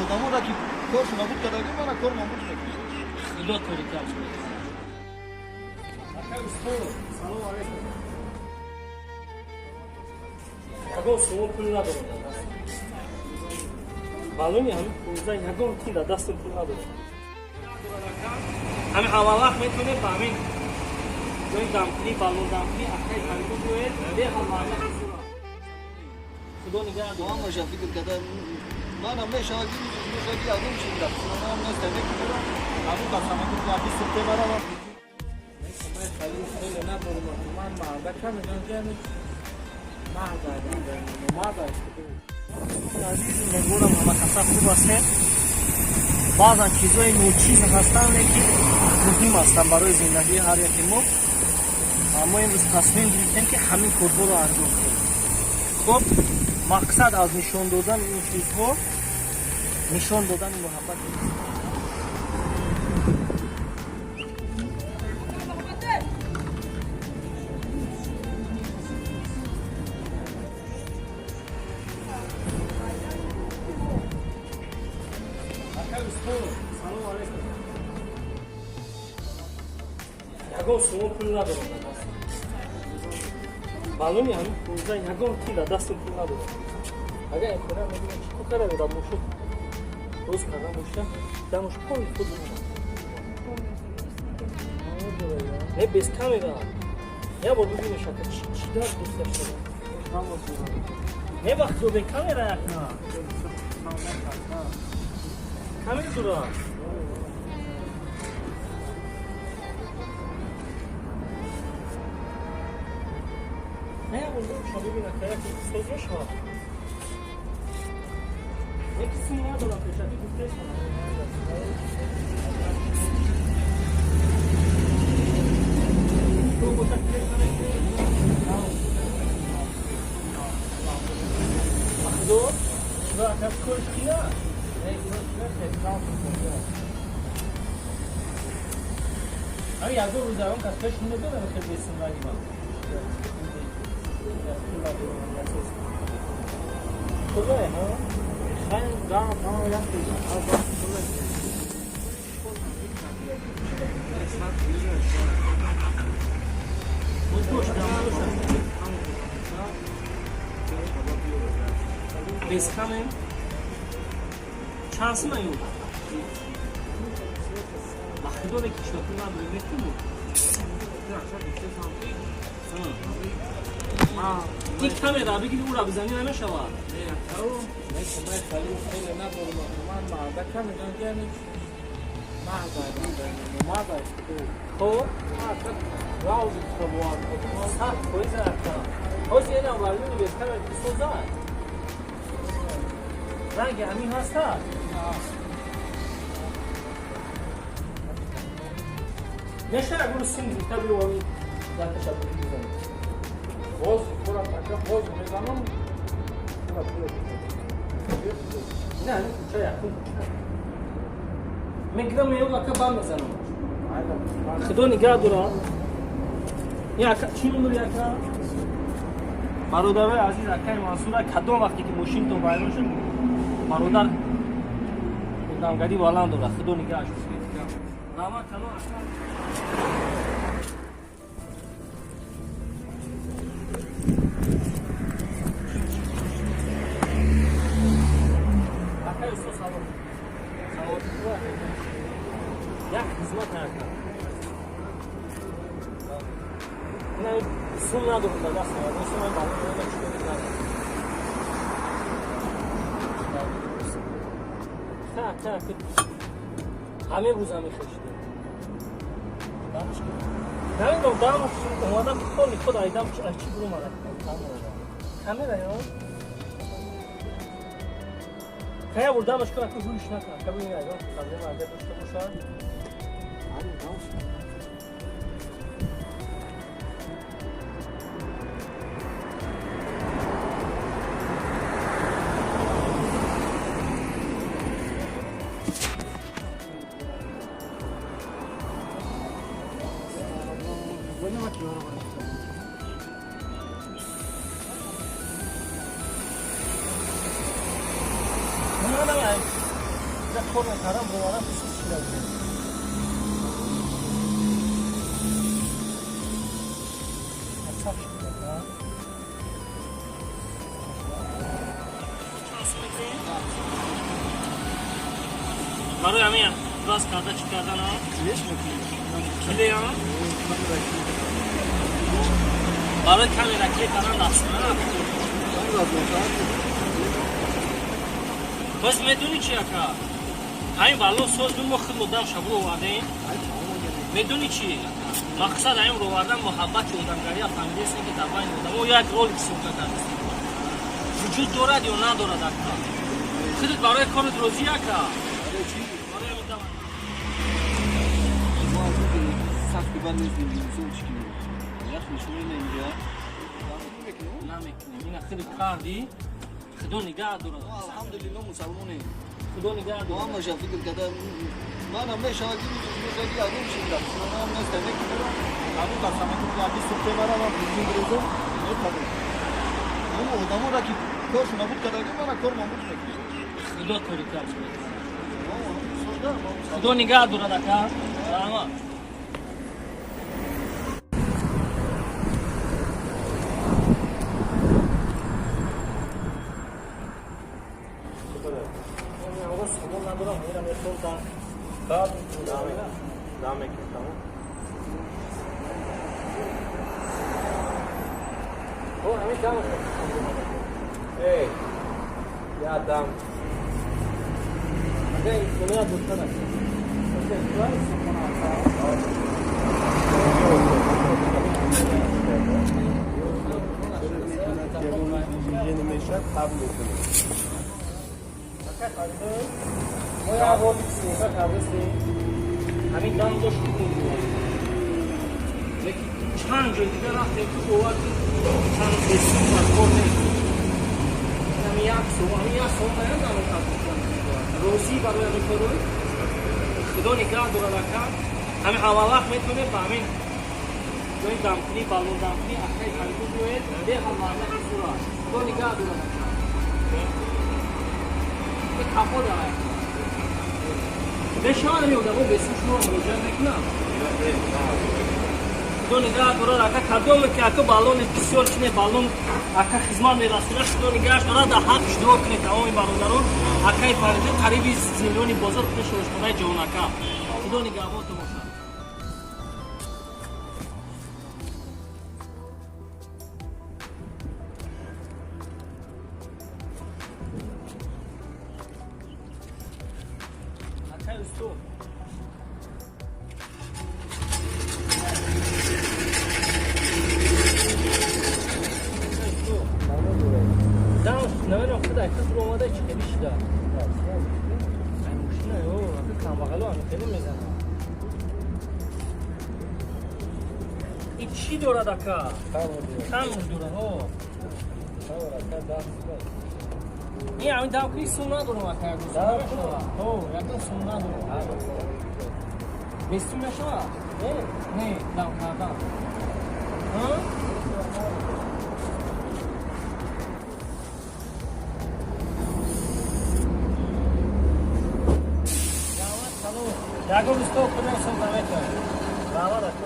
Одаморо ки коршона буд кардагӣ, мана кормон буд мекунем. Худо торикар шуд. Ака устод, салом алейкум. Ягон сумо пул надорам дар даст. Маълуми ҳамин 15 ягон тин дар дастам пул надорам. Ҳамин аввал вақт метавонед ба ҳамин ҷои дамкунӣ, баллон дамкунӣ акаи Фаридун биёед, беҳал маблағи зура. Худо нигаҳ дорад. Ҳамаша фикр карда, манам мешавад ки рӯз мешавад ки ягон чиз дар хонам нест, мекунам, ҳамун касамаку бист темаравам. Ман хеле надорам, ман мардака мегӯям, ки ҳамин марда марда. Азиз, умедворам, ҳама каса хуб ҳастед. Баъзан чизҳои ночиз ҳастанд, лекин муҳим ҳастанд барои зиндагии ҳар яке мо. Мо имрӯз тасмим гирифтем, ки ҳамин корҳоро анҷом диҳем. Хуб, мақсад аз нишон додани ин чизҳо нишон додани муҳаббат нест. Ака устод, салом алейкум. Ягон сумо пул надорам дар даст. Маълуми ҳамин 15 ягон тин дар дастам пул надорам. Агар имконият медидам, чӣ кор карда будам, мошин роз карда бошам, дамош пои худ мемонад. Не, без камера. Я бор бибинеш, ака, чӣ дард дӯст дошта. Не, вақт бе камера як на. Камера дура. Не, я бор бибинеш, бибин, ака, як соз мешавад. Яки сум надорам, пешакӣ гуфтесам. Ту бошад, пеш намекунӣ? Худо, худо, ака, корш кия? Ҳамин ягон рӯз ягон кас пеш намедонам, хел бесумраги ман. Куҷое, ҳа? Хайр, дам, дам, як. Бош, дам, бош. Без камем. Чанд сима ю? Ба худо, ки чопи надорем, метунӣ? Ин камера бигири, ура бизанӣ, намешавад. Ман хеле надорам, ман мардака мегӯям, ки ҳамин марда марда. Хоб, Равзи китобуад. 100% ака. Ҳозир инам валюни без камера бисозад. Ранги ҳамин ҳаста? Меша ягон сим гирифта биё, ҳамин дакташа бизанӣ. Боз кора така боз мезанам. Не, ҳамин кӯча, якум кӯча. Мегирам, меём, ака, бам мезанам. Худо нигаҳ дорад. Ин ака чӣ ном дори, ака? Бародарои азиз, акаи Мансура, кадом вақте ки мошинтон вайрон шуд, бародар одамгарӣ баланд дорад. Худо нигаҳаш дорад. Раҳмат калон, ака. Акаи устод, салом. Салом. Як хизмат, ака. Не, сум надорам дар дастам. Сум ман балон чӣ кор мекардам. Так, так. Ҳамин рӯз ҳамин хешидем. Намедонам, дам омадам, холи худ айдам, аз чӣ бурумада? Камера ё? Кая бурдамаш кун, ака, ҳуш накун. Ака, бибин, ягон проблема агар дошта бошад. Инҷа кор мекардам, боварам сус шуда будем. Саф шуда, а? Барои ҳамин рост карда, чӣ кардан? Леш мекунем. Килея барои камера кле кардан дастона. Боз медонӣ чи, ака? Ҳамин баллон соз мо худ одам шабро овардем. Медонӣ чи, мақсад ҳамин ровардан муҳаббати одамгария фаҳмидестем, ки дар байни одамо як ролик съёмка кардастем. Вуҷуд дорад ё надорад, ака? Худат барои корат розӣ, ака? Барои одам. Сахти бад нест, инсон чӣ кунем? Ях нишон инҷа. Намекунем. Ина худ кардӣ, Худо нигаҳ дорад. Алҳамдулилло, мусалмонем. Худо нигаҳ Мо дорад. ҳамаша фикр карда, манам мешавад, ки рӯз мешавад, ки ягон чиз дар хонам нест, мекунам. Ҳамун касамаки 20 субҳ марам бензин бирезам, мепарам. Ҳамун одаморо ки коршон набуд кардаги, мана кор ман буд мекунам. Худо торикар. Худо нигаҳ дорад, ака. Раҳмат. Эй, я дам. Агар имконият дошта бошад. Мешад қабл мекунем. Мо як ролик съёмка кардастем. Ҳамин дам дошт, лекин чанд ҷой дига рафтем, ки бовар чанд бесум аз кор нест. Ҳамин як сум, ҳамин як сум наям намекард. Розӣ барои ҳамин корой? Худо нигаҳ дорад, ака. Ҳамин ҳамавақт метавонед ба ҳамин ҷои дамкунӣ, баллон дамкунӣ акаи Фаридун биёед, беҳал мардак зур аст. Худо нигаҳ дорад, ака. Кафо дорад. Мешавад, ҳамин одамо бесум шумо муроҷиат мекунанд. Худо нигаҳ дорад, ака. Кадоме ки, ака, баллони бисёр чине, баллон, ака, хизмат мерасонад. Худо нигаҳаш дорад, дар ҳаққш дуо кунед, тамоми бародарон. Акаи Фаридун қариби зиндони бозор, пеши ошхонаи Ҷавонака. Худо нигаҳбонтон бошад. Акаи устод. Акаи устод. Дам намедонам, худ ака омада, чӣ хеле шида. Ай мошина ё ака камбағало ами хеле мезанад. Ин чӣ дорад, ака? Кам дорад, ҳо. Ин ҳамин дамкунӣ сум надорам, ака. Ҳо, ягон сум надорам. Бесум мешавад? Не, дам кардан. Ҳа? Ягон устод худам сум наметавонад. Раҳмат, ака.